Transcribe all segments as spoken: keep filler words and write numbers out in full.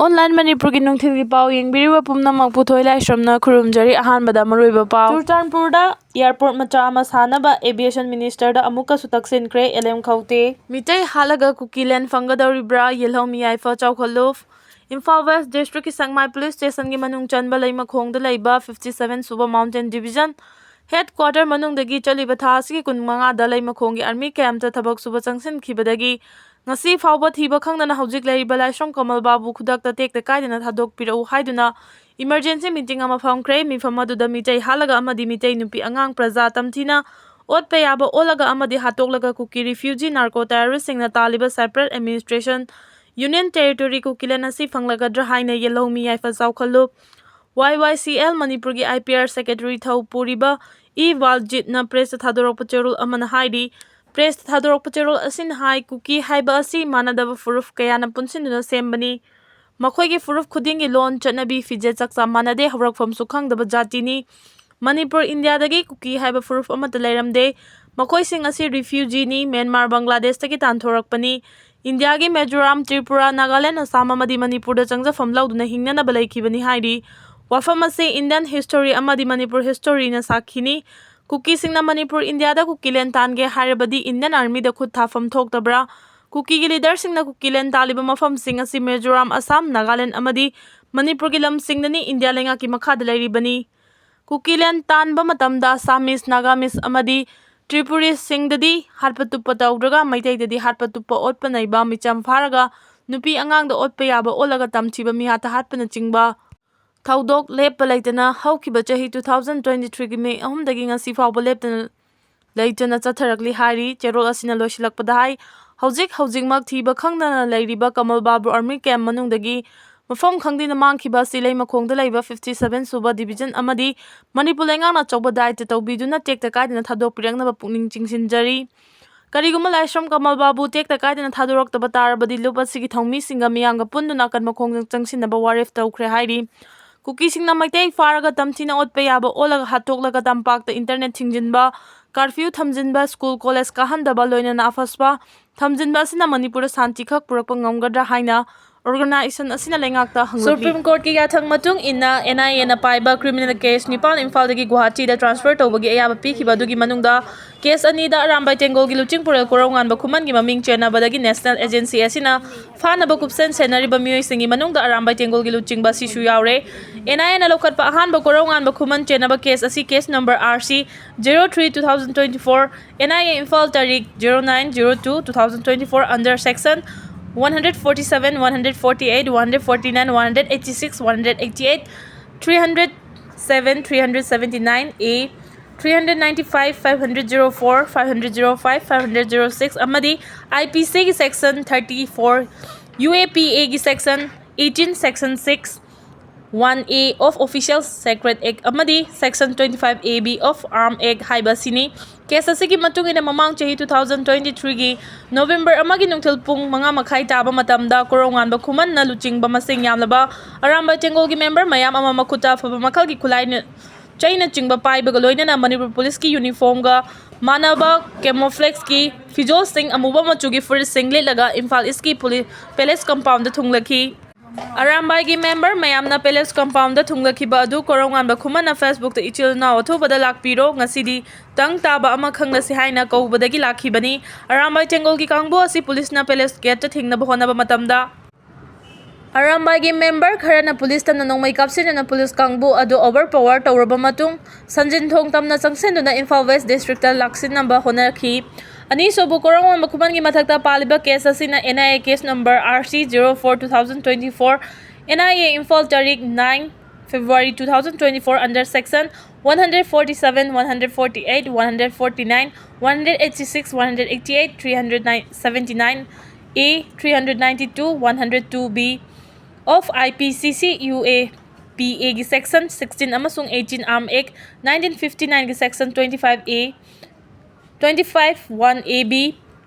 Online ꯃꯅꯤꯄꯨꯔꯒꯤ ꯅꯨꯡꯊꯤꯜꯒꯤ ꯄꯥꯎ ꯌꯦꯡꯕꯤꯔꯤꯕ ꯄꯨꯝꯅꯃꯛꯄꯨ ꯊꯣꯏ ꯂꯥꯏꯁ꯭ꯔꯝꯅ ꯈꯨꯔꯨꯝꯖꯔꯤ꯫ ꯑꯍꯥꯟꯕꯗ ꯃꯔꯨꯑꯣꯏꯕ ꯄꯥꯎ꯫ ꯆꯨꯔꯆꯥꯟꯄꯨꯔꯗ airport ꯃꯆꯥ ꯑꯃ ꯁꯥꯅꯕ aviation ministerꯗ ꯑꯃꯨꯛꯀꯁꯨ ꯇꯛꯁꯤꯟꯈ꯭ꯔꯦ ꯑꯦꯜ ꯑꯦꯝ ꯈꯧꯇꯦ꯫ ꯃꯤꯇꯩ ꯍꯥꯠꯂꯒ ꯀꯨꯀꯤꯂꯦꯟ ꯐꯪꯒꯗꯧꯔꯤꯕ꯭ꯔꯥ? ꯌꯦꯜꯍꯧꯃꯤ ꯌꯥꯏꯐ ꯆꯥꯎꯈꯠꯂꯨ꯫ ꯏꯝꯐꯥꯜ West Districtꯀꯤ ꯁꯦꯛꯃꯥꯏ police stationꯒꯤ ꯃꯅꯨꯡ ꯆꯟꯕ ꯂꯩꯃꯈꯣꯡꯗ ꯂꯩꯕ fifty seven ꯁꯨꯕ Mountain Division headquarter ꯃꯅꯨꯡꯗꯒꯤ ꯆꯠꯂꯤꯕ ꯊꯥ ꯑꯁꯤꯒꯤ ꯀꯨꯟꯃꯉꯥꯗ ꯂꯩꯃꯈꯣꯡꯒꯤ army campꯇ ꯊꯕꯛ ꯁꯨꯕ ꯆꯪꯁꯤꯟꯈꯤꯕꯗꯒꯤ ꯉꯁꯤ ꯐꯥꯎꯕ ꯊꯤꯕ ꯈꯪꯗꯅ ꯍꯧꯖꯤꯛ ꯂꯩꯔꯤꯕ ꯂꯥꯏꯁ꯭ꯔꯝ ꯀꯃꯜ ꯕꯥꯕꯨ ꯈꯨꯗꯛꯇ ꯇꯦꯛꯇ ꯀꯥꯏꯗꯅ ꯊꯥꯗꯣꯛꯄꯤꯔꯛꯎ ꯍꯥꯏꯗꯨꯅ emergency meeting ꯑꯃ ꯐꯝꯈ꯭ꯔꯦ꯫ ꯃꯤꯐꯝ ꯑꯗꯨꯗ ꯃꯤꯇꯩ ꯍꯥꯠꯂꯒ ꯑꯃꯗꯤ ꯃꯤꯇꯩ ꯅꯨꯄꯤ ꯑꯉꯥꯡ ꯄ꯭ꯔꯖꯥ ꯇꯝꯊꯤꯅ ꯑꯣꯠꯄ ꯌꯥꯕ ꯑꯣꯜꯂꯒ ꯑꯃꯗꯤ ꯍꯥꯠꯇꯣꯛꯂꯒ ꯀꯨꯀꯤ refugee narco terroristꯁꯤꯡꯅ ꯇꯥꯜꯂꯤꯕ separate administration union territory ꯀꯨꯀꯤꯂꯦꯟ ꯑꯁꯤ ꯐꯪꯂꯒꯗ꯭ꯔꯥ ꯍꯥꯏꯅ ꯌꯦꯜꯍꯧꯃꯤ ꯌꯥꯏꯐ ꯆꯥꯎꯈꯠꯂꯨ꯫ Y Y C L ꯃꯅꯤꯄꯨꯔꯒꯤ I P R secretary ꯊꯧ ꯄꯨꯔꯤꯕ ꯏ ꯋꯥꯜꯖꯤꯠꯅ pressꯇ ꯊꯥꯗꯣꯔꯛꯄ ꯆꯦꯔꯣꯜ ꯑꯃꯅ ꯍꯥꯏꯔꯤ꯫ Pressꯇ ꯊꯥꯗꯣꯔꯛꯄ ꯆꯦꯔꯣꯜ ꯑꯁꯤꯅ ꯍꯥꯏ, ꯀꯨꯀꯤ ꯍꯥꯏꯕ ꯑꯁꯤ ꯃꯥꯟꯅꯗꯕ ꯐꯨꯔꯨꯞ ꯀꯌꯥꯅ ꯄꯨꯟꯁꯤꯟꯗꯨꯅ ꯁꯦꯝꯕꯅꯤ꯫ ꯃꯈꯣꯏꯒꯤ ꯐꯨꯔꯨꯞ ꯈꯨꯗꯤꯡꯒꯤ ꯂꯣꯟ, ꯆꯠꯅꯕꯤ, ꯐꯤꯖꯦꯠ, ꯆꯥꯛꯆꯥ ꯃꯥꯟꯅꯗꯦ, ꯍꯧꯔꯛꯐꯝꯁꯨ ꯈꯪꯗꯕ ꯖꯥꯇꯤꯅꯤ꯫ ꯃꯅꯤꯄꯨꯔ, ꯏꯟꯗꯤꯌꯥꯗꯒꯤ ꯀꯨꯀꯤ ꯍꯥꯏꯕ ꯐꯨꯔꯨꯞ ꯑꯃꯠꯇ ꯂꯩꯔꯝꯗꯦ꯫ ꯃꯈꯣꯏꯁꯤꯡ ꯑꯁꯤ refugeeꯅꯤ꯫ ꯃ꯭ꯌꯥꯟꯃꯥꯔ, ꯕꯪꯒ꯭ꯂꯥꯗꯦꯁꯇꯒꯤ ꯇꯥꯟꯊꯣꯔꯛꯄꯅꯤ꯫ ꯏꯟꯗꯤꯌꯥꯒꯤ ꯃꯤꯖꯣꯔꯥꯝ, ꯇ꯭ꯔꯤꯄꯨꯔꯥ, ꯅꯥꯒꯥꯂꯦꯟ, ꯑꯁꯥꯝ ꯑꯃꯗꯤ ꯃꯅꯤꯄꯨꯔꯗ ꯆꯪꯖꯐꯝ ꯂꯧꯗꯨꯅ ꯍꯤꯡꯅꯅꯕ ꯂꯩꯈꯤꯕꯅꯤ ꯍꯥꯏꯔꯤ꯫ ꯋꯥꯐꯝ ꯑꯁꯤ Indian history ꯑꯃꯗꯤ ꯃꯅꯤꯄꯨꯔ historyꯅ ꯁꯥꯈꯤꯅꯤ꯫ ꯀꯨꯀꯤꯁꯤꯡꯅ ꯃꯅꯤꯄꯨꯔ, ꯏꯟꯗꯤꯌꯥꯗ ꯀꯨꯀꯤꯂꯦꯟ ꯇꯥꯟꯒꯦ ꯍꯥꯏꯔꯕꯗꯤ Indian armyꯗ ꯈꯨꯠ ꯊꯥꯐꯝ ꯊꯣꯛꯇꯕ꯭ꯔꯥ? ꯀꯨꯀꯤꯒꯤ leaderꯁꯤꯡꯅ ꯀꯨꯀꯤꯂꯦꯟ ꯇꯥꯜꯂꯤꯕ ꯃꯐꯝꯁꯤꯡ ꯑꯁꯤ ꯃꯤꯖꯣꯔꯥꯝ, ꯑꯁꯥꯝ, ꯅꯥꯒꯥꯂꯦꯟ ꯑꯃꯗꯤ ꯃꯅꯤꯄꯨꯔꯒꯤ ꯂꯝꯁꯤꯡꯗꯅꯤ꯫ ꯏꯟꯗꯤꯌꯥ ꯂꯩꯉꯥꯛꯀꯤ ꯃꯈꯥꯗ ꯂꯩꯔꯤꯕꯅꯤ꯫ ꯀꯨꯀꯤꯂꯦꯟ ꯇꯥꯟꯕ ꯃꯇꯝꯗ Assamese, Nagamese ꯑꯃꯗꯤ ꯇ꯭ꯔꯤꯄꯨꯔꯤꯁꯤꯡꯗꯗꯤ ꯍꯥꯠꯄ ꯇꯨꯞꯄ ꯇꯧꯗ꯭ꯔꯒ ꯃꯩꯇꯩꯗꯗꯤ ꯍꯥꯠꯄ ꯇꯨꯞꯄ, ꯑꯣꯠꯄ ꯅꯩꯕ, ꯃꯤꯆꯝ ꯐꯥꯔꯒ ꯅꯨꯄꯤ ꯑꯉꯥꯡꯗ ꯑꯣꯠꯄ ꯌꯥꯕ ꯑꯣꯜꯂꯒ ꯇꯝꯊꯤꯕ ꯃꯤꯍꯥꯠꯇ ꯍꯥꯠꯄꯅꯆꯤꯡꯕ ꯊꯧꯗꯣꯛ ꯂꯦꯞꯄ ꯂꯩꯇꯅ ꯍꯧꯈꯤꯕ ꯆꯍꯤ two thousand twenty threeꯒꯤ May ꯑꯍꯨꯝꯗꯒꯤ ꯉꯁꯤ ꯐꯥꯎꯕ ꯂꯦꯞꯇꯅ ꯂꯩꯇꯅ ꯆꯠꯊꯔꯛꯂꯤ ꯍꯥꯏꯔꯤ꯫ ꯆꯦꯔꯣꯜ ꯑꯁꯤꯅ ꯂꯣꯏꯁꯤꯜꯂꯛꯄꯗ ꯍꯥꯏ, ꯍꯧꯖꯤꯛ ꯍꯧꯖꯤꯛꯃꯛ ꯊꯤꯕ ꯈꯪꯗꯅ ꯂꯩꯔꯤꯕ ꯀꯃꯜ ꯕꯥꯕꯨ army camp ꯃꯅꯨꯡꯗꯒꯤ ꯃꯐꯝ ꯈꯪꯗꯅ ꯃꯥꯡꯈꯤꯕ ꯑꯁꯤ ꯂꯩꯃꯈꯣꯡꯗ ꯂꯩꯕ fifty seven ꯁꯨꯕ division ꯑꯃꯗꯤ ꯃꯅꯤꯄꯨꯔ ꯂꯩꯉꯥꯛꯅ ꯑꯆꯧꯕ ꯗꯥꯏꯇ ꯇꯧꯕꯤꯗꯨꯅ ꯇꯦꯛꯇ ꯀꯥꯏꯗꯅ ꯊꯥꯗꯣꯛꯄꯤꯔꯛꯅꯕ ꯄꯨꯛꯅꯤꯡ ꯆꯤꯡꯁꯤꯟꯖꯔꯤ꯫ ꯀꯔꯤꯒꯨꯝꯕ ꯂꯥꯏꯁ꯭ꯔꯝ ꯀꯃꯜ ꯕꯥꯕꯨ ꯇꯦꯛꯇ ꯀꯥꯏꯗꯅ ꯊꯥꯗꯣꯔꯛꯇꯕ ꯇꯥꯔꯕꯗꯤ ꯂꯨꯞ ꯑꯁꯤꯒꯤ ꯊꯧꯃꯤꯁꯤꯡꯒ ꯃꯤꯌꯥꯝꯒ ꯄꯨꯟꯗꯨꯅ ꯑꯀꯟꯕ ꯈꯣꯡꯖꯪ ꯆꯪꯁꯤꯟꯅꯕ ꯋꯥꯔꯦꯞ ꯇꯧꯈ꯭ꯔꯦ ꯍꯥꯏꯔꯤ꯫ ꯀꯨꯀꯤꯁꯤꯡꯅ ꯃꯩꯇꯩ ꯐꯥꯔꯒ ꯇꯝꯊꯤꯅ ꯑꯣꯠꯄ ꯌꯥꯕ ꯑꯣꯜꯂꯒ ꯍꯥꯠꯇꯣꯛꯂꯒ ꯇꯝꯄꯥꯛꯇ internet ꯊꯤꯡꯖꯤꯟꯕ, curfew ꯊꯝꯖꯤꯟꯕ, school college ꯀꯥꯍꯟꯗꯕ, ꯂꯣꯏꯅꯅ ꯑꯐꯁꯄꯥ ꯊꯝꯖꯤꯟꯕ ꯑꯁꯤꯅ ꯃꯅꯤꯄꯨꯔꯗ ꯁꯥꯟꯇꯤ ꯈꯛ ꯄꯨꯔꯛꯄ ꯉꯝꯒꯗ꯭ꯔꯥ ꯍꯥꯏꯅ ꯑꯣꯔꯒꯅꯥꯏꯖꯦꯁꯟ ꯑꯁꯤꯅ ꯂꯩꯉꯥꯛꯇ ꯍꯪꯂꯛꯂꯤ꯫ ꯁꯨꯄ꯭ꯔꯤꯝ ꯀꯣꯔꯠꯀꯤ ꯌꯥꯊꯪ ꯃꯇꯨꯡ ꯏꯟꯅ, ꯑꯦꯟ ꯑꯥꯏ ꯑꯦꯅ ꯄꯥꯏꯕ ꯀ꯭ꯔꯤꯃꯤꯅꯦꯜ ꯀꯦꯁ ꯅꯤꯄꯥꯟ ꯏꯝꯐꯥꯜꯗꯒꯤ ꯒꯨꯋꯥꯍꯥꯇꯤꯗ ꯇ꯭ꯔꯥꯟꯁꯐꯔ ꯇꯧꯕꯒꯤ ꯑꯌꯥꯕ ꯄꯤꯈꯤꯕ ꯑꯗꯨꯒꯤ ꯃꯅꯨꯡꯗ ꯀꯦꯁ ꯑꯅꯤꯗ ꯑꯔꯥꯝꯕꯥꯏ ꯇꯦꯡꯒꯣꯜꯒꯤ ꯂꯨꯆꯤꯡꯄꯨꯔꯦꯜ ꯀꯣꯔꯧꯉꯥꯟꯕ ꯈꯨꯃꯟꯒꯤ ꯃꯃꯤꯡ ꯆꯦꯟꯅꯕꯗꯒꯤ ꯅꯦꯁꯅꯦꯜ ꯑꯦꯖꯦꯟꯁꯤ ꯑꯁꯤꯅ ꯐꯥꯅꯕ ꯀꯨꯞꯁꯦꯟ ꯁꯦꯟꯅꯔꯤꯕ ꯃꯤꯑꯣꯏꯁꯤꯡꯒꯤ ꯃꯅꯨꯡꯗ ꯑꯔꯥꯝꯕꯥꯏ ꯇꯦꯡꯒꯣꯜꯒꯤ ꯂꯨꯆꯤꯡꯕ ꯑꯁꯤꯁꯨ ꯌꯥꯎꯔꯦ꯫ ꯑꯦꯟ ꯑꯥꯏ ꯑꯦꯅ ꯂꯧꯈꯠꯄ ꯑꯍꯥꯟꯕ ꯀꯣꯔꯧꯉꯥꯟꯕ ꯈꯨꯃꯟ ꯆꯦꯟꯅꯕ ꯀꯦꯁ ꯑꯁꯤ case number R C zero three two thousand twenty four, N I A Imphal, ꯇꯥꯔꯤꯛ zero nine zero two two thousand twenty four, under section one hundred forty seven, one hundred forty eight, one hundred forty nine, one hundred eighty six, one hundred eighty eight, three hundred seven, three hundred seventy nine A, three hundred ninety five, five hundred zero four, five hundred zero five, five hundred zero six ꯑꯃꯗꯤ I P C ꯒꯤ section thirty four, U A P A ꯒꯤ section eighteen, section six, one A of Official Secret Act ꯑꯃꯗꯤ section twenty five A B of Arm Act ꯍꯥꯏꯕ ꯑꯁꯤꯅꯤ꯫ Case ꯑꯁꯤꯒꯤ ꯃꯇꯨꯡ ꯏꯟꯅ, ꯃꯃꯥꯡ ꯆꯍꯤ two thousand twenty three ꯒꯤ November ꯑꯃꯒꯤ ꯅꯨꯡꯊꯤꯜ ꯄꯨꯡ ꯃꯉꯥ ꯃꯈꯥꯏ ꯇꯥꯕ ꯃꯇꯝꯗ ꯀꯣꯔꯧꯉꯥꯟꯕ ꯈꯨꯃꯟꯅ ꯂꯨꯆꯤꯡꯕ ꯃꯁꯤꯡ ꯌꯥꯝꯂꯕ ꯑꯔꯥꯝꯕꯥꯏ ꯇꯦꯡꯒꯣꯜꯒꯤ ꯃꯦꯝꯕꯔ ꯃꯌꯥꯝ ꯑꯃ ꯃꯈꯨꯠꯇ ꯑꯐꯕ ꯃꯈꯜꯒꯤ ꯈꯨꯠꯂꯥꯏ ꯆꯩꯅꯆꯤꯡꯕ ꯄꯥꯏꯕꯒ ꯂꯣꯏꯅꯅ ꯃꯅꯤꯄꯨꯔ ꯄꯨꯂꯤꯁꯀꯤ ꯌꯨꯅꯤꯐꯣꯔꯝꯒ ꯃꯥꯟꯅꯕ camouflageꯀꯤ ꯐꯤꯖꯣꯜꯁꯤꯡ, ꯑꯃꯨꯕ ꯃꯆꯨꯒꯤ ꯐꯨꯔꯤꯠꯁꯤꯡ ꯂꯤꯠꯂꯒ ꯏꯝꯐꯥꯜ ꯏꯁꯀꯤ ꯄꯨꯂꯤ-, ꯄꯦꯂꯦꯁ ꯀꯝꯄꯥꯎꯟꯗ ꯊꯨꯡꯂꯈꯤ꯫ ꯑꯔꯥꯝꯕꯥꯏꯒꯤ ꯃꯦꯝꯕꯔ ꯃꯌꯥꯝꯅ ꯄꯦꯂꯦꯁ ꯀꯝꯄꯥꯎꯟꯗ ꯊꯨꯡꯂꯈꯤꯕ ꯑꯗꯨ ꯀꯣꯔꯧꯉꯥꯟꯕ ꯈꯨꯃꯟꯅ Facebookꯇ "ꯏꯆꯤꯜ ꯏꯅꯥꯎ ꯑꯊꯨꯕꯗ ꯂꯥꯛꯄꯤꯔꯣ, ꯉꯁꯤꯗꯤ ꯇꯪ ꯇꯥꯕ ꯑꯃ ꯈꯪꯂꯁꯤ" ꯍꯥꯏꯅ ꯀꯧꯕꯗꯒꯤ ꯂꯥꯛꯈꯤꯕꯅꯤ꯫ ꯑꯔꯥꯝꯕꯥꯏ ꯇꯦꯡꯒꯣꯜꯒꯤ ꯀꯥꯡꯕꯨ ꯑꯁꯤ ꯄꯨꯂꯤꯁꯅ ꯄꯦꯂꯦꯁ ꯒꯦꯠꯇ ꯊꯤꯡꯅꯕ ꯍꯣꯠꯅꯕ ꯃꯇꯝꯗ, ꯑꯔꯥꯝꯕꯥꯏꯒꯤ ꯃꯦꯝꯕꯔ ꯈꯔꯅ ꯄꯨꯂꯤꯁꯇ ꯅꯣꯡꯃꯩ ꯀꯥꯞꯁꯤꯟꯗꯨꯅ ꯄꯨꯂꯤꯁ ꯀꯥꯡꯕꯨ ꯑꯗꯨ overpower ꯇꯧꯔꯕ ꯃꯇꯨꯡ, ꯁꯟꯖꯤꯟ ꯊꯣꯡ ꯇꯝꯅ ꯆꯪꯁꯤꯟꯗꯨꯅ ꯏꯝꯐꯥꯜ ꯋꯦꯁ ꯗꯤꯁꯇ꯭ꯔꯤꯛꯇ ꯂꯥꯛꯁꯤꯟꯅꯕ ꯍꯣꯠꯅꯈꯤ꯫ ꯑꯅꯤꯁꯨꯕ ꯀꯣꯔꯧꯉꯥꯟꯕ ꯈꯨꯃꯟꯒꯤ ꯃꯊꯛꯇ ꯄꯥꯜꯂꯤꯕ ꯀꯦꯁ ꯑꯁꯤꯅ N I A case number R C zero four two thousand twenty four, N I A Imphal, ꯇꯥꯔꯤꯛ nine February two thousand twenty four, under section one hundred forty seven, one hundred forty eight, one hundred forty nine, one hundred eighty six, one hundred eighty eight, three hundred seventy nine A, three hundred ninety two, one hundred two B of I P C C, U A P A ꯒꯤ section sixteen ꯑꯃꯁꯨꯡ eighteen, Arm Act nineteen fifty nine ꯒꯤ section twenty five A, twenty five one A B,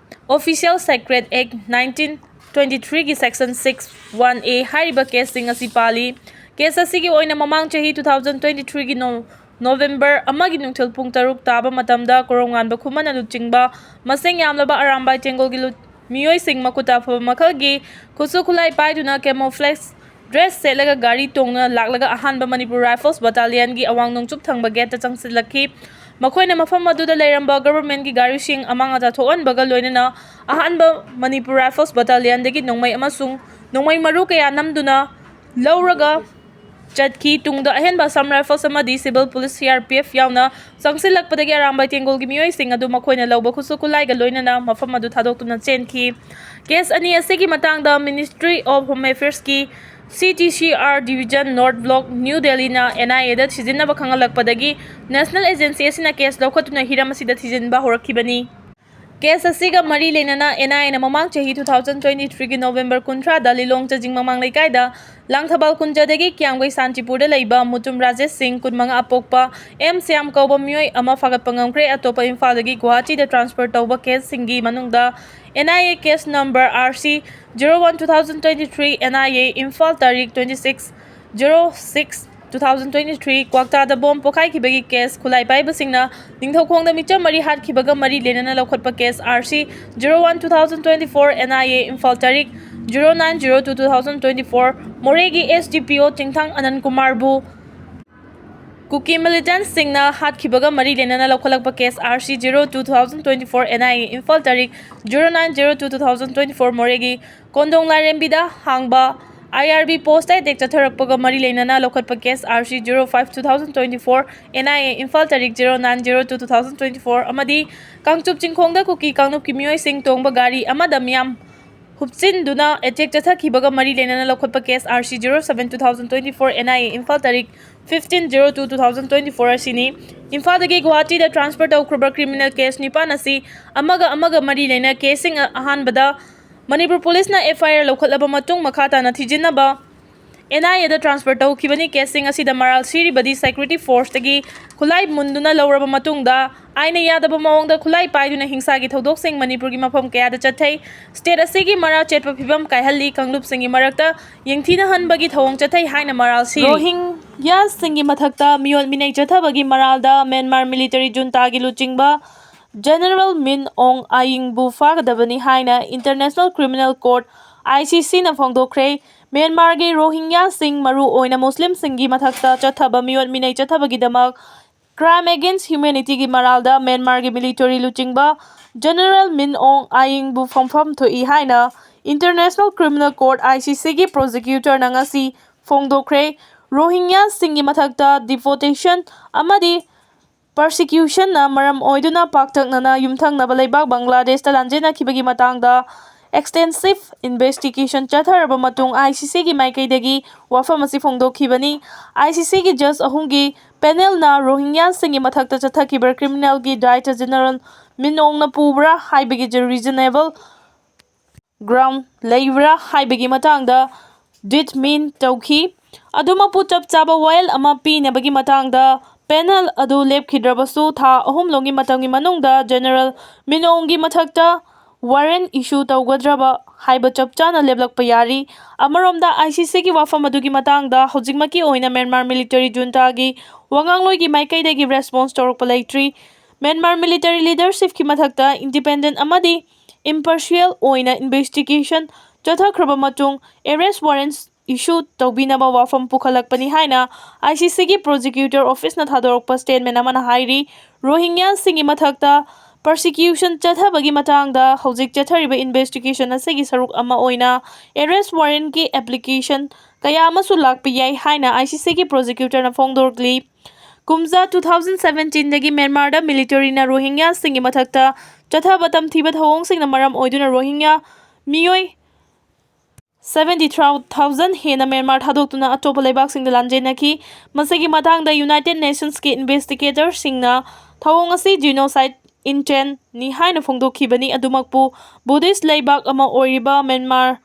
Official Secret Act nineteen twenty three ꯒꯤ section six one A ꯍꯥꯏꯔꯤꯕ ꯀꯦꯁꯁꯤꯡ ꯑꯁꯤ ꯄꯥꯜꯂꯤ꯫ Case ꯑꯁꯤꯒꯤ ꯑꯣꯏꯅ ꯃꯃꯥꯡ ꯆꯍꯤ two thousand twenty three ꯒꯤ ꯅꯣ-, November ꯑꯃꯒꯤ ꯅꯨꯡꯊꯤꯜ ꯄꯨꯡ ꯇꯔꯨꯛ ꯇꯥꯕ ꯃꯇꯝꯗ ꯀꯣꯔꯧꯉꯥꯟꯕ ꯈꯨꯃꯟꯅ ꯂꯨꯆꯤꯡꯕ ꯃꯁꯤꯡ ꯌꯥꯝꯂꯕ ꯑꯔꯥꯝꯕꯥꯏ ꯇꯦꯡꯒꯣꯜꯒꯤ ꯂꯨ-, ꯃꯤꯑꯣꯏꯁꯤꯡ ꯃꯈꯨꯠꯇ ꯑꯐꯕ ꯃꯈꯜꯒꯤ ꯈꯨꯠꯁꯨ ꯈꯨꯠꯂꯥꯏ ꯄꯥꯏꯗꯨꯅ camouflage dress ꯁꯦꯠꯂꯒ ꯒꯥꯔꯤ ꯇꯣꯡꯗꯨꯅ ꯂꯥꯛꯂꯒ ꯑꯍꯥꯟꯕ ꯃꯅꯤꯄꯨꯔ Rifles Battalionꯒꯤ ꯑꯋꯥꯡ ꯅꯣꯡꯆꯨꯞ ꯊꯪꯕ gateꯇ ꯆꯪꯁꯤꯜꯂꯛꯈꯤ꯫ ꯃꯈꯣꯏꯅ ꯃꯐꯝ ꯑꯗꯨꯗ ꯂꯩꯔꯝꯕ governmentꯀꯤ ꯒꯥꯔꯤꯁꯤꯡ ꯑꯃꯥꯡ ꯑꯇꯥ ꯊꯣꯛꯍꯟꯕꯒ ꯂꯣꯏꯅꯅ ꯑꯍꯥꯟꯕ ꯃꯅꯤꯄꯨꯔ Rifles Battalionꯗꯒꯤ ꯅꯣꯡꯃꯩ ꯑꯃꯁꯨꯡ ꯅꯣꯡꯃꯩ ꯃꯔꯨ ꯀꯌꯥ ꯅꯝꯗꯨꯅ ꯂꯧꯔꯒ ꯆꯠꯈꯤ꯫ ꯇꯨꯡꯗ ꯑꯍꯦꯟꯕ Assam Rifles ꯑꯃꯗꯤ civil police, C R P F ꯌꯥꯎꯅ ꯆꯪꯁꯤꯜꯂꯛꯄꯗꯒꯤ ꯑꯔꯥꯝꯕꯥꯏ ꯇꯦꯡꯒꯣꯜꯒꯤ ꯃꯤꯑꯣꯏꯁꯤꯡ ꯑꯗꯨ ꯃꯈꯣꯏꯅ ꯂꯧꯕ ꯈꯨꯠꯁꯨ ꯈꯨꯠꯂꯥꯏꯒ ꯂꯣꯏꯅꯅ ꯃꯐꯝ ꯑꯗꯨ ꯊꯥꯗꯣꯛꯇꯨꯅ ꯆꯦꯟꯈꯤ꯫ Case ꯑꯅꯤ ꯑꯁꯤꯒꯤ ꯃꯇꯥꯡꯗ Ministry of Home Affairsꯀꯤ C T C R Division North Block, New Delhiꯅ N I Aꯗ ꯊꯤꯖꯤꯟꯅꯕ ꯈꯪꯍꯜꯂꯛꯄꯗꯒꯤ national agency ꯑꯁꯤꯅ case ꯂꯧꯈꯠꯇꯨꯅ ꯍꯤꯔꯝ ꯑꯁꯤꯗ ꯊꯤꯖꯤꯟꯕ ꯍꯧꯔꯛꯈꯤꯕꯅꯤ꯫ Case ꯑꯁꯤꯒ ꯃꯔꯤ ꯂꯩꯅꯅ N I Aꯅ ꯃꯃꯥꯡ ꯆꯍꯤ two thousand twenty threeꯒꯤ November ꯀꯨꯟꯊ꯭ꯔꯥꯗ ꯂꯤꯂꯣꯡ ꯆꯥꯖꯤꯡ ꯃꯃꯥꯡ ꯂꯩꯀꯥꯏꯗ ꯂꯥꯡꯊꯕꯥꯜ ꯀꯨꯟꯖꯗꯒꯤ ꯀꯤꯌꯥꯝꯒꯩ ꯁꯥꯟꯇꯤꯄꯨꯔꯗ ꯂꯩꯕ ꯃꯨꯇꯨꯝ ꯔꯥꯖꯦꯁ ꯁꯤꯡ, ꯀꯨꯟꯃꯉꯥ, ꯑꯄꯣꯛꯄ M ꯁ꯭ꯌꯥꯝ ꯀꯧꯕ ꯃꯤꯑꯣꯏ ꯑꯃ ꯐꯥꯒꯠꯄ ꯉꯝꯈ꯭ꯔꯦ꯫ ꯑꯇꯣꯞꯄ ꯏꯝꯐꯥꯜꯗꯒꯤ ꯒꯨꯋꯥꯍꯥꯇꯤꯗ transfer ꯇꯧꯕ caseꯁꯤꯡꯒꯤ ꯃꯅꯨꯡꯗ N I A case number R C zero one two thousand twenty three, N I A, Imphal, ꯇꯥꯔꯤꯛ twenty six zero six two thousand twenty three, ꯀ꯭ꯋꯥꯛꯇꯥꯗ bomb ꯄꯣꯈꯥꯏꯈꯤꯕꯒꯤ case, ꯈꯨꯠꯂꯥꯏ ꯄꯥꯏꯕꯁꯤꯡꯅ ꯅꯤꯡꯊꯧꯈꯣꯡꯗ ꯃꯤꯆꯝ ꯃꯔꯤ ꯍꯥꯠꯈꯤꯕꯒ ꯃꯔꯤ ꯂꯩꯅꯅ ꯂꯧꯈꯠꯄ case R C zero one two thousand twenty four, N I A, Imphal, ꯇꯥꯔꯤꯛ zero nine zero two two thousand twenty four, ꯃꯣꯔꯦꯒꯤ S D P O ꯆꯤꯡꯊꯥꯡ ꯑꯅꯟ ꯀꯨꯃꯥꯔꯕꯨ ꯀꯨꯀꯤ militantꯁꯤꯡꯅ ꯍꯥꯠꯈꯤꯕꯒ ꯃꯔꯤ ꯂꯩꯅꯅ ꯂꯧꯈꯠꯂꯛꯄ case R C zero two two thousand twenty four, N I A, Imphal, ꯇꯥꯔꯤꯛ zero nine zero two two thousand twenty four, ꯃꯣꯔꯦꯒꯤ ꯀꯣꯟꯗꯣꯡ ꯂꯥꯏꯔꯦꯝꯕꯤꯗ ꯍꯥꯡꯕ I R B postꯇ attack ꯆꯠꯊꯔꯛꯄꯒ ꯃꯔꯤ ꯂꯩꯅꯅ ꯂꯧꯈꯠꯄ case R C zero five two thousand twenty four, N I A, Imphal, ꯇꯥꯔꯤꯛ zero nine zero two two thousand twenty four, ꯑꯃꯗꯤ ꯀꯥꯡꯆꯨꯞ ꯆꯤꯡꯈꯣꯡꯗ ꯀꯨꯀꯤ ꯀꯥꯡꯂꯨꯞꯀꯤ ꯃꯤꯑꯣꯏꯁꯤꯡ ꯇꯣꯡꯕ ꯒꯥꯔꯤ ꯑꯃꯗ ꯃꯤꯌꯥꯝ ꯍꯨꯞꯆꯤꯟꯗꯨꯅ attack ꯆꯠꯊꯈꯤꯕꯒ ꯃꯔꯤ ꯂꯩꯅꯅ ꯂꯧꯈꯠꯄ case R C zero seven two thousand twenty four, N I A, Imphal, ꯇꯥꯔꯤꯛ fifteen zero two two thousand twenty four ꯑꯁꯤꯅꯤ꯫ ꯏꯝꯐꯥꯜꯗꯒꯤ ꯒꯨꯋꯥꯍꯥꯇꯤꯗ transfer ꯇꯧꯈ꯭ꯔꯕ criminal case ꯅꯤꯄꯥꯟ ꯑꯁꯤ ꯑꯃꯒ ꯑꯃꯒ ꯃꯔꯤ ꯂꯩꯅ caseꯁꯤꯡ, ꯑꯍꯥꯟꯕꯗ ꯃꯅꯤꯄꯨꯔ ꯄꯨꯂꯤꯁꯅ F I R ꯂꯧꯈꯠꯂꯕ ꯃꯇꯨꯡ ꯃꯈꯥ ꯇꯥꯅ ꯊꯤꯖꯤꯟꯅꯕ N I Aꯗ transfer ꯇꯧꯈꯤꯕꯅꯤ꯫ Caseꯁꯤꯡ ꯑꯁꯤꯗ ꯃꯔꯥꯜ ꯁꯤꯔꯤꯕꯗꯤ security forceꯇꯒꯤ ꯈꯨꯠꯂꯥꯏ ꯃꯨꯟꯗꯨꯅ ꯂꯧꯔꯕ ꯃꯇꯨꯡꯗ ꯑꯥꯏꯟꯅ ꯌꯥꯗꯕ ꯃꯑꯣꯡꯗ ꯈꯨꯠꯂꯥꯏ ꯄꯥꯏꯗꯨꯅ ꯍꯤꯡꯁꯥꯒꯤ ꯊꯧꯗꯣꯛꯁꯤꯡ ꯃꯅꯤꯄꯨꯔꯒꯤ ꯃꯐꯝ ꯀꯌꯥꯗ ꯆꯠꯊꯩ꯫ State ꯑꯁꯤꯒꯤ ꯃꯔꯥ ꯆꯦꯠꯄ ꯐꯤꯕꯝ ꯀꯥꯏꯍꯜꯂꯤ, ꯀꯥꯡꯂꯨꯞꯁꯤꯡꯒꯤ ꯃꯔꯛꯇ ꯌꯦꯡꯊꯤꯅꯍꯟꯕꯒꯤ ꯊꯧꯑꯣꯡ ꯆꯠꯊꯩ ꯍꯥꯏꯅ ꯃꯔꯥꯜ ꯁꯤꯔꯤ꯫ ꯔꯣꯍꯤꯡꯒ꯭ꯌꯥꯁꯤꯡꯒꯤ ꯃꯊꯛꯇ ꯃꯤꯑꯣꯠ ꯃꯤꯅꯩ ꯆꯠꯊꯕꯒꯤ ꯃꯔꯥꯜꯗ ꯃ꯭ꯌꯥꯟꯃꯥꯔ military juntaꯒꯤ ꯂꯨꯆꯤꯡꯕ General Min Aung Hlaing ꯕꯨ ꯐꯥꯒꯗꯕꯅꯤ ꯍꯥꯏꯅ International Criminal Court, I C C ꯅ ꯐꯣꯡꯗꯣꯛꯈ꯭ꯔꯦ꯫ ꯃ꯭ꯌꯥꯟꯃꯥꯔꯒꯤ ꯔꯣꯍꯤꯡꯒ꯭ꯌꯥꯁꯤꯡ, ꯃꯔꯨ ꯑꯣꯏꯅ ꯃꯨꯁꯂꯤꯝꯁꯤꯡꯒꯤ ꯃꯊꯛꯇ ꯆꯠꯊꯕ ꯃꯤꯑꯣꯠ ꯃꯤꯅꯩ ꯆꯠꯊꯕꯒꯤꯗꯃꯛ Crime Against Humanity ꯒꯤ ꯃꯔꯥꯜꯗ ꯃ꯭ꯌꯥꯟꯃꯥꯔꯒꯤ military ꯂꯨꯆꯤꯡꯕ General Min Aung Hlaing ꯕꯨ ꯐꯝꯐꯝ ꯊꯣꯛꯏ ꯍꯥꯏꯅ International Criminal Court, I C C ꯒꯤ prosecutor ꯅ ꯉꯁꯤ ꯐꯣꯡꯗꯣꯛꯈ꯭ꯔꯦ꯫ ꯔꯣꯍꯤꯡꯒ꯭ꯌꯥꯁꯤꯡꯒꯤ ꯃꯊꯛꯇ deportation ꯑꯃꯗꯤ persecution ꯅ ꯃꯔꯝ ꯑꯣꯏꯗꯨꯅ ꯄꯥꯛꯇꯛꯅꯅ ꯌꯨꯝꯊꯪꯅꯕ ꯂꯩꯕꯥꯛ ꯕꯪꯒ꯭ꯂꯥꯗꯦꯁꯇ ꯂꯥꯟꯖꯦꯟꯅꯈꯤꯕꯒꯤ ꯃꯇꯥꯡꯗ extensive investigation ꯆꯠꯊꯔꯕ ꯃꯇꯨꯡ, I C C ꯒꯤ ꯃꯥꯏꯀꯩꯗꯒꯤ ꯋꯥꯐꯝ ꯑꯁꯤ ꯐꯣꯡꯗꯣꯛꯈꯤꯕꯅꯤ꯫ I C C ꯒꯤ judge ꯑꯍꯨꯝꯒꯤ panel ꯅ ꯔꯣꯍꯤꯡꯒ꯭ꯌꯥꯁꯤꯡꯒꯤ ꯃꯊꯛꯇ ꯆꯠꯊꯈꯤꯕ criminal ꯒꯤ ꯗꯥꯏꯇ General Min Aung ꯅ ꯄꯨꯕ꯭ꯔꯥ ꯍꯥꯏꯕꯒꯤ reasonable ground ꯂꯩꯕ꯭ꯔꯥ ꯍꯥꯏꯕꯒꯤ ꯃꯇꯥꯡꯗ determine ꯇꯧꯈꯤ꯫ ꯑꯗꯨꯃꯛꯄꯨ, ꯆꯞ ꯆꯥꯕ ꯋꯥꯌꯦꯜ ꯑꯃ ꯄꯤꯅꯕꯒꯤ ꯃꯇꯥꯡꯗ panel ꯑꯗꯨ ꯂꯦꯞꯈꯤꯗ꯭ꯔꯕꯁꯨ, ꯊꯥ ꯑꯍꯨꯝ ꯂꯣꯝꯒꯤ ꯃꯇꯝꯒꯤ ꯃꯅꯨꯡꯗ General Min Aung ꯒꯤ ꯃꯊꯛꯇ warrant issue ꯇꯧꯒꯗ꯭ꯔꯕ ꯍꯥꯏꯕ ꯆꯞ ꯆꯥꯅ ꯂꯦꯞꯂꯛꯄ ꯌꯥꯔꯤ꯫ ꯑꯃꯔꯣꯝꯗ, I C C ꯒꯤ ꯋꯥꯐꯝ ꯑꯗꯨꯒꯤ ꯃꯇꯥꯡꯗ ꯍꯧꯖꯤꯛꯃꯛꯀꯤ ꯑꯣꯏꯅ ꯃ꯭ꯌꯥꯟꯃꯥꯔ military junta ꯒꯤ ꯋꯥꯉꯥꯡꯂꯣꯏꯒꯤ ꯃꯥꯏꯀꯩꯗꯒꯤ response ꯇꯧꯔꯛꯄ ꯂꯩꯇ꯭ꯔꯤ꯫ ꯃ꯭ꯌꯥꯟꯃꯥꯔ military leadership ꯀꯤ ꯃꯊꯛꯇ independent ꯑꯃꯗꯤ impartial ꯑꯣꯏꯅ investigation ꯆꯠꯊꯈ꯭ꯔꯕ ꯃꯇꯨꯡ, arrest warrants issue ꯇꯧꯕꯤꯅꯕ ꯋꯥꯐꯝ ꯄꯨꯈꯠꯂꯛꯄꯅꯤ ꯍꯥꯏꯅ I C C ꯒꯤ prosecutor office ꯅ ꯊꯥꯗꯣꯔꯛꯄ statement ꯑꯃꯅ ꯍꯥꯏꯔꯤ꯫ ꯔꯣꯍꯤꯡꯒ꯭ꯌꯥꯁꯤꯡꯒꯤ ꯃꯊꯛꯇ persecution ꯆꯠꯊꯕꯒꯤ ꯃꯇꯥꯡꯗ ꯍꯧꯖꯤꯛ ꯆꯠꯊꯔꯤꯕ investigation ꯑꯁꯤꯒꯤ ꯁꯔꯨꯛ ꯑꯃ ꯑꯣꯏꯅ arrest warrant ꯀꯤ application ꯀꯌꯥ ꯑꯃꯁꯨ ꯂꯥꯛꯄ ꯌꯥꯏ ꯍꯥꯏꯅ I C C ꯒꯤ prosecutor ꯅ ꯐꯣꯡꯗꯣꯔꯛꯂꯤ꯫ ꯀꯨꯝꯖꯥ two thousand seventeen ꯗꯒꯤ ꯃ꯭ꯌꯥꯟꯃꯥꯔꯗ military ꯅ ꯔꯣꯍꯤꯡꯒ꯭ꯌꯥꯁꯤꯡꯒꯤ ꯃꯊꯛꯇ ꯆꯠꯊꯕ ꯇꯝꯊꯤꯕ ꯊꯧꯑꯣꯡꯁꯤꯡꯅ ꯃꯔꯝ ꯑꯣꯏꯗꯨꯅ ꯔꯣꯍꯤꯡꯒ꯭ꯌꯥ ꯃꯤꯑꯣꯏ seventy thousand ꯍꯦꯟꯅ ꯃ꯭ꯌꯥꯟꯃꯥꯔ ꯊꯥꯗꯣꯛꯇꯨꯅ ꯑꯇꯣꯞꯄ ꯂꯩꯕꯥꯛꯁꯤꯡꯗ ꯂꯥꯟꯖꯦꯟꯅꯈꯤ꯫ ꯃꯁꯤꯒꯤ ꯃꯇꯥꯡꯗ United Nations ꯀꯤ investigator ꯁꯤꯡꯅ ꯊꯧꯑꯣꯡ ꯑꯁꯤ genocide intent ꯅꯤ ꯍꯥꯏꯅ ꯐꯣꯡꯗꯣꯛꯈꯤꯕꯅꯤ꯫ ꯑꯗꯨꯃꯛꯄꯨ, Buddhist ꯂꯩꯕꯥꯛ ꯑꯃ ꯑꯣꯏꯔꯤꯕ ꯃ꯭ꯌꯥꯟꯃꯥꯔ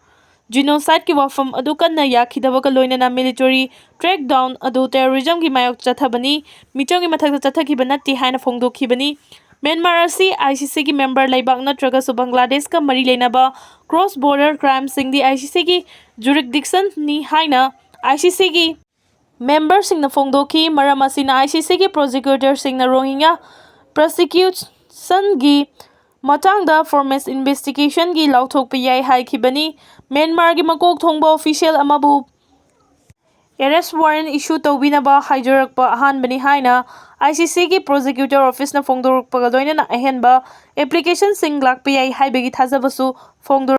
genocide ꯀꯤ ꯋꯥꯐꯝ ꯑꯗꯨ ꯀꯟꯅ ꯌꯥꯈꯤꯗꯕꯒ ꯂꯣꯏꯅꯅ military crackdown ꯑꯗꯨ terrorism ꯒꯤ ꯃꯥꯌꯣꯛ ꯆꯠꯊꯕꯅꯤ, ꯃꯤꯆꯝꯒꯤ ꯃꯊꯛꯇ ꯆꯠꯊꯈꯤꯕ ꯅꯠꯇꯦ ꯍꯥꯏꯅ ꯐꯣꯡꯗꯣꯛꯈꯤꯕꯅꯤ꯫ ꯃ꯭ꯌꯥꯟꯃꯥꯔ ꯑꯁꯤ I C C ꯒꯤ member ꯂꯩꯕꯥꯛ ꯅꯠꯇ꯭ꯔꯒꯁꯨ ꯕꯪꯒ꯭ꯂꯥꯗꯦꯁꯀ ꯃꯔꯤ ꯂꯩꯅꯕ cross border crime ꯁꯤꯡꯗꯤ I C C ꯒꯤ jurisdiction ꯅꯤ ꯍꯥꯏꯅ I C C ꯒꯤ member ꯁꯤꯡꯅ ꯐꯣꯡꯗꯣꯛꯈꯤ꯫ ꯃꯔꯝ ꯑꯁꯤꯅ, I C C ꯒꯤ prosecutor ꯁꯤꯡꯅ ꯔꯣꯍꯤꯡꯒ꯭ꯌꯥ persecute ꯁꯟꯒꯤ ꯃꯇꯥꯡꯗ ꯐꯣꯔꯃꯦꯁ ꯏꯟꯚꯦꯁꯇꯤꯒꯦꯁꯟꯒꯤ ꯂꯥꯎꯊꯣꯛꯄ ꯌꯥꯏ ꯍꯥꯏꯈꯤꯕꯅꯤ꯫ ꯃ꯭ꯌꯥꯟꯃꯥꯔꯒꯤ ꯃꯀꯣꯛ ꯊꯣꯡꯕ ꯑꯣꯐꯤꯁꯤꯌꯦꯜ ꯑꯃꯕꯨ ꯑꯦꯔꯦꯁ ꯋꯥꯔꯦꯟ ꯏꯁꯨ ꯇꯧꯕꯤꯅꯕ ꯍꯥꯏꯖꯔꯛꯄ ꯑꯍꯥꯟꯕꯅꯤ ꯍꯥꯏꯅ ꯑꯥꯏ ꯁꯤ ꯁꯤꯒꯤ ꯄ꯭ꯔꯣꯁꯤꯀ꯭ꯌꯨꯇꯔ ꯑꯣꯐꯤꯁꯅ ꯐꯣꯡꯗꯣꯔꯛꯄꯒ ꯂꯣꯏꯅꯅ ꯑꯍꯦꯟꯕ ꯑꯦꯄ꯭ꯂꯤꯀꯦꯁꯟꯁꯤꯡ ꯂꯥꯛꯄ ꯌꯥꯏ ꯍꯥꯏꯕꯒꯤ ꯊꯥꯖꯕꯁꯨ ꯐꯣꯡꯗꯣꯔꯛ